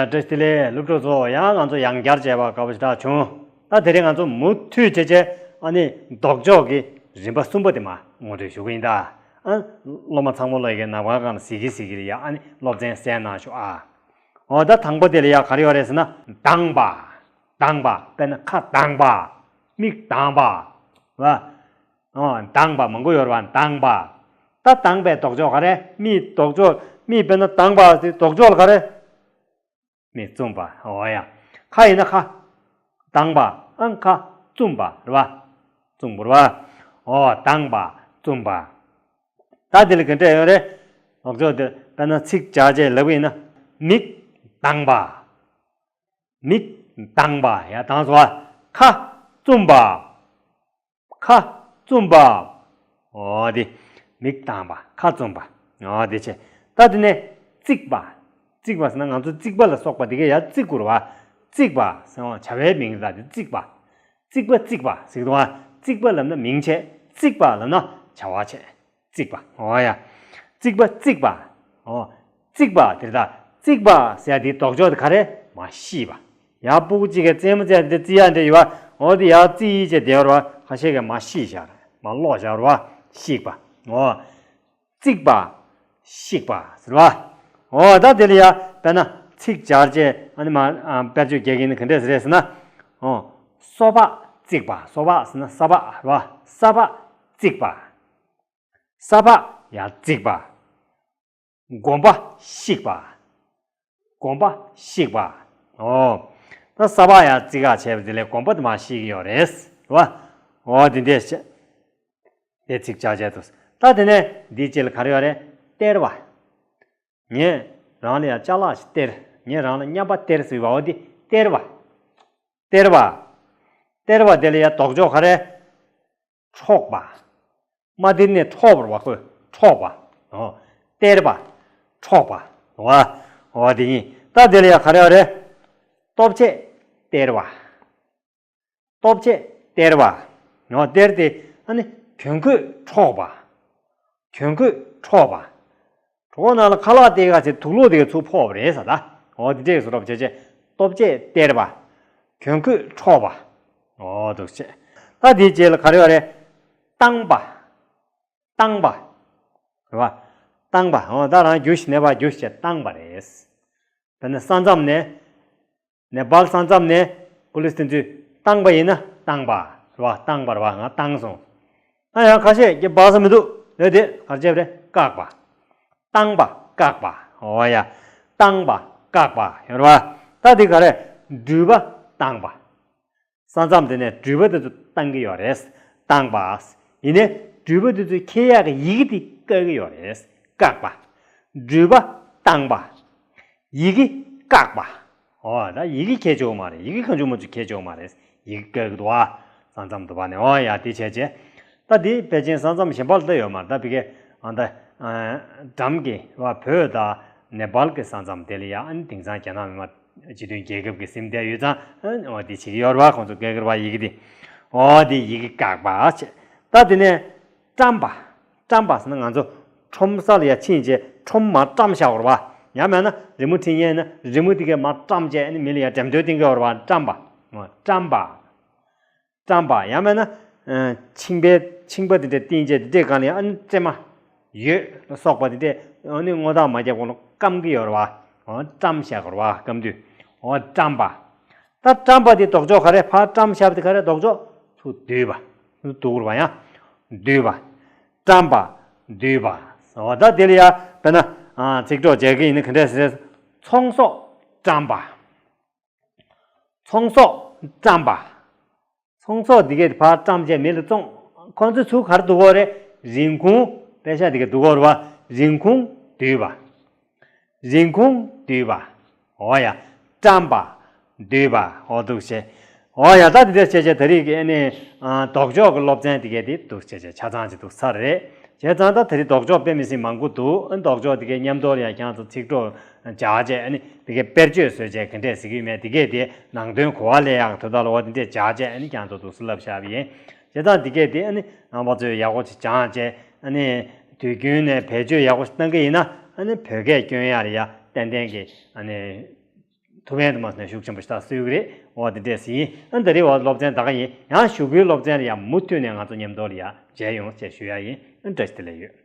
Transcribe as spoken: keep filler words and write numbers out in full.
བཀྲ་ཤིས་བདེ་ལེགས་སློབ་ཕྲུག་ཚོ། ཡང་ང་ཚོ་ཡང་བསྐྱར་མཇལ་བ་དགའ་པོ་ཞེ་དྲག་བྱུང་། ད་དེ་རིང་ང་ཚོ་མུ་མཐུད་བྱས་བྱས་ཨ་ནི་ལྡོག་ཕྱོགས་ཀྱི་རིམ་པ་གསུམ་པ་དེ་མར་ངོ་སྤྲོད་ཞུ་གི་ཡིན་ད། ཨ་སློབ་མ་ཚང་མ་ལོ་ཡི་གེ་ནག་པ་གང་ལ་གཟིགས་ཀྱི་གཟིགས་ཀྱི་རེད་ཡ། ཨ་ནི་སློབ་ཚན་གསན་གནང་ཤོག་ཨ། འོ་ད་དང་པོ་དེ་ལ་ཡ་ག་རེ་ཡོད་རེད་ཟེར་ན། གདངས་པ། གདངས་པ་དཔེར་ན་ཁ་གདངས་པ། མིག་གདངས་པ། བ། ཨོ་གདངས་པ་མང་པོ་ཡོད་རེད་བ། གདངས་པ། ད་གདངས་པའི་ལྡོག་ཕྱོགས་ག་རེ། མིག་ལྡོག་ཕྱོགས། མིག་དཔེར་ན་གདངས་པ་དེ་ལྡོག་ཕྱོགས་ལ་ག་རེ། མིག་བཙུམས་པ། འོ་ཡ། ཁ་ཡིན་ན་ཁ་གདངས་པ། ཨང་ཁ་བཙུམས་པ་རེད་བ། བཙུམས་པ་རེད་བ། འོ་གདངས་པ་བཙུམས་པ། ད་དེ་ལ་ག་འདྲ་ཡོད་རེད། ལྡོག་ཕྱོགས་དེ་དཔེར་ན་ཚིག་སྦྱར་བྱས་ལབ་ཡིན་ན། མིག་གདངས་པ། མིག་གདངས་པ། ཡ་གདངས་སོ། ཁ་བཙུམས་པ། ཁ་བཙུམས་པ། འོ་དེ། མིག་གདངས་པ། ཁ་བཙུམས་པ། འོ་དེ་བྱས། ད་དེ་ནས་རྩིག་པ། རྩིག་པ་ཟེར་ན་ང་ཚོ་རྩིག་པ་ལ་སོགས་པ་དེ་གས་ཡ་རྩིག་དགོས་རེད་བ། རྩིག་པ་ཟེར་བ་བྱ་བའི་མིང་རེད་ད། དེ་རྩིག་པ། རྩིག་པ་རྩིག་པ་ཟེར་གི་འདུག་བ། རྩིག་པ་ལབ་ན་མིང་བྱས། རྩིག་པ་ལབ་ན་བྱ་བ་བྱས། རྩིག་པ། འོ་ཡ། རྩིག་པ་རྩིག་པ། འོ། རྩིག་པ་དེ་ད། རྩིག་པ་ཟེར་ཡ་དེའི་ལྡོག་ཕྱོགས་དེ་ག་རེ། མར་བཤིག་པ། ཡ་སྤུ་གུ་གཅིག་གི་རྩེད་མོ་རྩེ་ཡ་དེ་རྩི་ཡ་འདྲ་ཡོད་བ། འོ་དེ་ཡ་རྩི་ཡི་བྱས་བསྡད་ཡོད་རེད་བ། ཁ་ཤས་ཀྱིས་མར་བཤིག་བཞག་མར་སློག་བཞག་རེད་བ། བཤིག་པ། འོ། རྩིག་པ། བཤིག་པ་ཟེར་བ། འོ་ད་དེ་ལ་ཡ་དཔེར་ན་ཚིག་སྦྱར་བྱས་ཨ་ནི་མར་ཨ་དཔེར་བརྗོད་རྒྱག་གི་ཡིན་ན་ག་འདྲས་ཟེར་རེད་ཟེར་ན། འོ། སོ་པ་རྩིག་པ། སོ་པ་ཟེར་ན་ས་པ་རེད་བ། ས་པ་རྩིག་པ། ས་པ་ཡ་རྩིག་པ། གོམ་པ་བཤིག་པ། གོམ་པ་བཤིག་པ། འོ། ད་ས་པ་ཡ་རྩིག་ག་བྱས་པ་དེ་ལས་གོམ་པ་དེ་མར་བཤིག་གི་ཡོད་རེད། རེད་བ། འོ་དེ་འདྲས་བྱས། དེ་ཚིག་སྦྱར་བྱས་འདུག་ད་དེ་ནས་འདིའི་རྗེས་ལ་ག་རེ་ཡོད་རེད། སྟེར་བ། ངས་རང་ལ་ཡ་ཅ་ལག་ཞིག་སྟེར། ངས་རང་ལ་མཉམ་པ་སྟེར་ཟེར་བ། འོ་དེ་སྟེར་བ། སྟེར་བ། སྟེར་བ་དེ་ལ་ཡ་ལྡོག་ཕྱོགས་ག་རེ། འཕྲོག་པ། མ་དེ་ནས་འཕྲོག་པར་བ་ཁོས་འཕྲོག་པ། འོ། སྟེར་བ། འཕྲོག་པ། འོ། འོ་དེ་ཡིན། ད་དེ་ལ་ཡ་ག་རེ་ཡོད་རེད། ལྟོ་ཆས་སྟེར་བ། ལྟོ་ཆས་སྟེར་བ། འོ་སྟེར་ཏེ་ཨ་ནི་གྱོན་གོས་འཕྲོག་པ། གྱོན་གོས་འཕྲོག་པ། གྲོགས་ནང་ལ་ཁ་ལག་སྟེར་ག་ཚེ་དུག་ལོག་དེ་ག་ཚུར་ཕོག་པ་རེད་ཟེར་ད། འོ་དེ་འདྲས་སུ་རོབ་བྱས་བྱས། ལྟོ་ཆས་སྟེར་བ། གྱོན་གོས་འཕྲོག་པ། འོ་འདུག་བྱས། ད་དེའི་རྗེས་ལ་ག་རེ་ཡོད་རེད། བཏང་པ། བཏང་པ། རེད་བ། བཏང་པ། འོ་ད་རང་རྒྱུ་ཞིག་ནས་པ་རྒྱུ་ཞིག་བཏང་པ་རེད། དཔེར་ན་ས་མཚམས་ནས། ནེ་པཱལ་ས་མཚམས་ནས་པུ་ལིས་དེ་ཚོས་བཏང་པ་ཡིན་ན་བཏང་པ་རེད་བ། བཏང་པ་རེད་བ། ང་བཏང་སོང་། ད་ཡང་ཁ་ཤས་ཀྱིས་སྦ་ས་མི་འདུག་ལབ་དེ་ག་རེ་བྱས་པ་རེད། བཀག་པ། བཏང་པ་བཀག་པ། འོ་ཡ། བཏང་པ་བཀག་པ་ཡོད་རེད་བ། ད་དེ་ག་རེ། འགྲུལ་པ་བཏང་པ། ས་མཚམས་དེ་ནས་འགྲུལ་པ་དེ་ཚོ་བཏང་གི་ཡོད་རེད། བཏང་པ། ཡིན་ནའི་འགྲུལ་པ་དེ་ཚོས་འཁྱེར་ཡག་གི་ཡི་གེ་དེ་བཀག་གི་ཡོད་རེད། བཀག་པ། འགྲུལ་པ་བཏང་པ། ཡི་གེ་བཀག་པ། འོ་ད་ཡི་གེ་འཁྱེར་ཆོག་མ་རེད། ཡི་གེ་གང་བྱུང་མང་བྱུང་འཁྱེར་ཆོག་མ་རེད། ཡི་གེ་བཀག་གི་འདུག་ཨ། ས་མཚམས་དུ་བ་ནས། འོ་ཡ་དེ་བྱས་བྱས། ད་དེ་ཕལ་ཆེར་ས་མཚམས་གཞན་པ་ལ་ད་ཡོད་མ་རེད། ད་ཕ་གི་ཨ་ད་འགྲམ་གྱི་བ་བོད་དང་ནེ་པཱལ་གྱི་ས་མཚམས་དེ་ལ་ཡ། ཨ་ནི་དེང་སང་རྒྱ་ནག་མི་དམངས་སྤྱི་མཐུན་རྒྱལ་ཁབ་ཀྱི་སིམ་དེ་ཡོད་ཙང་། འོ་དེ་བྱེད་ཀྱི་ཡོད་རེད་བ། ཁོང་ཚོ་བཀག་གི་རེད་བ་ཡི་གེ་དེ། འོ་དེ་ཡི་གེ་བཀག་པ་བྱས། ད་དེ་ནས་བཀྲམ་པ། བཀྲམ་པ་ཟེར་ན་ང་ཚོ་ཁྲོམ་ས་ལ་ཡ་ཕྱིན་བྱས་ཁྲོམ་མར་བཀྲམ་བཞག་པ་རེད་བ། ཡང་མིན་ན་རི་མོ་བྲིས་མཁན་ཡིན་ན་རི་མོ་དེ་གས་མར་བཀྲམ་བྱས་ཨ་ནི་མི་ལ་ཡ་འགྲེམས་སྟོན་སྟོན་གྱི་ཡོད་རེད་བ། བཀྲམ་པ། འོ་བཀྲམ་པ། བཀྲམ་པ། ཡང་མིན་ན་ཨ་ཕྱིང་པའི་ཕྱིང་པ་དེ་འདྲས་བཏིང་བྱས་དེ་འདྲས་སྒང་ལ་ཡ་ཨ་ནི་སྲན་མ་ཡོས་ལ་སོགས་པ་དེ་འདྲས་ཨ་ནི་སྔོ་ཐག་མ་བརྒྱབ་གོང་ལ་སྐམ་གྱི་ཡོད་རེད་བ། འོ་བཀྲམ་བཞག་གི་རེད་བ། སྐམ་དུས། འོ་བཀྲམ་པ། ད་བཀྲམ་པ་དེ་ལྡོག་ཕྱོགས་ག་རེ། ཕར་བཀྲམ་བཞག་པ་དེ་ག་རེ། ལྡོག་ཕྱོགས་ཚུར་བསྡུས་པ། ཚུར་བསྡུ་དགོས་རེད་བ། ཡང་བསྡུས་པ། བཀྲམ་པ། བསྡུས་པ། འོ་ད་དེ་ལ་ཡ་དཔེར་ན་ཨ་ཚིག་གྲོགས་མཇལ་གྱི་ཡིན་ན་ག་འདྲས་ཟེར། ཚོང་ཟོག་བཀྲམ་པ། ཚོང་ཟོག་བཀྲམ་པ། ཚོང་ཟོག་འདི་གས་ཕར་བཀྲམ་བྱས་མི་ལ་བཙོང་། ཁོང་ཚོ་ཚུར་ག་རེ་བསྡུ་དགོས་རེད། རིན་གོང་། པེ་ཤ་འདི་གས་བསྡུ་དགོས་རེད་བ། རིན་གོང་བསྡུས་པ། རིན་གོང་བསྡུས་པ། འོ་ཡ། བཀྲམ་པ། བསྡུས་པ། འོ་འདུག་བྱས། འོ་ཡ། ད་འདི་འདྲ་བྱས་བྱས་ད་རེས་ཀྱི་ཨ་ནི་ཨ་ལྡོག་ཕྱོགས་ཀྱི་སློབ་ཚན་འདི་གས་དེ་འདུག་བྱས་བྱས་ཆ་ཚང་ཅིག་འདུག་ཚར་རེད། བྱས་ཙང་ད་ད་རེས་ལྡོག་ཕྱོགས་དཔེ་མི་སྲིད་མང་པོ་འདུག་ཨ་ལྡོག་ཕྱོགས་འདི་གས་མཉམ་དུ་ཡང་ཁྱེད་ཚོ་ཚིག་གྲོགས་སྦྱར་བྱས་ཨ་ནི་འདི་གས་དཔེར་བརྗོད་བཟོས་བྱས་ག་འདྲས་ཟེར་གྱི་ཡོད་མེད་འདི་གས་དེ་ནང་དོན་གོ་བ་ལེན་ཡག་དོན་དག་ལ་འོ་འདི་འདྲས་སྦྱར་བྱས་ཨ་ནི་ཁྱེད་ཚོ་འདུག་སེ་ལབ་བཞག་པ་ཡིན། བྱས་ཙང་འདི་གས་དེ་ཨ་ནི་རྣམ་པ་ཚོས་ཡག་པོ་ཅིག་སྦྱངས་བྱས་ཨ་ནི་དུས་རྒྱུན་ནས་བེད་སྤྱོད་ཡག་པོ་ཞིག་གཏང་གི་ཡིན་ན་ཨ་ནི་བོད་སྐད་སྐྱོན་ཡག་ལ་ཡ་ཏན་ཏན་གྱི་ཨ་ནི་ ཐུགས་ཕན་དུ་མ་སོང་ན་ཤུགས་ཆེན་པོ་ཞིག་ད་གསོས་ཀྱི་རེད། འོ་དེ་འདྲས་ཡིན། ཨ་ད་རེས་འོ་སློབ་ཚན་ད་ག་ཡིན། ཡང་གཞུག་གུའི་སློབ་ཚན་ལ་ཡང་མུ་མཐུད་ནས་ང་ཚོ་མཉམ་དུ་ལ་ཡང་མཇལ་ཡོང་ཞེས་ཞུ་ཡ་ཡིན། ཨ་བཀྲ་ཤིས་བདེ་ལེགས་ཡོད།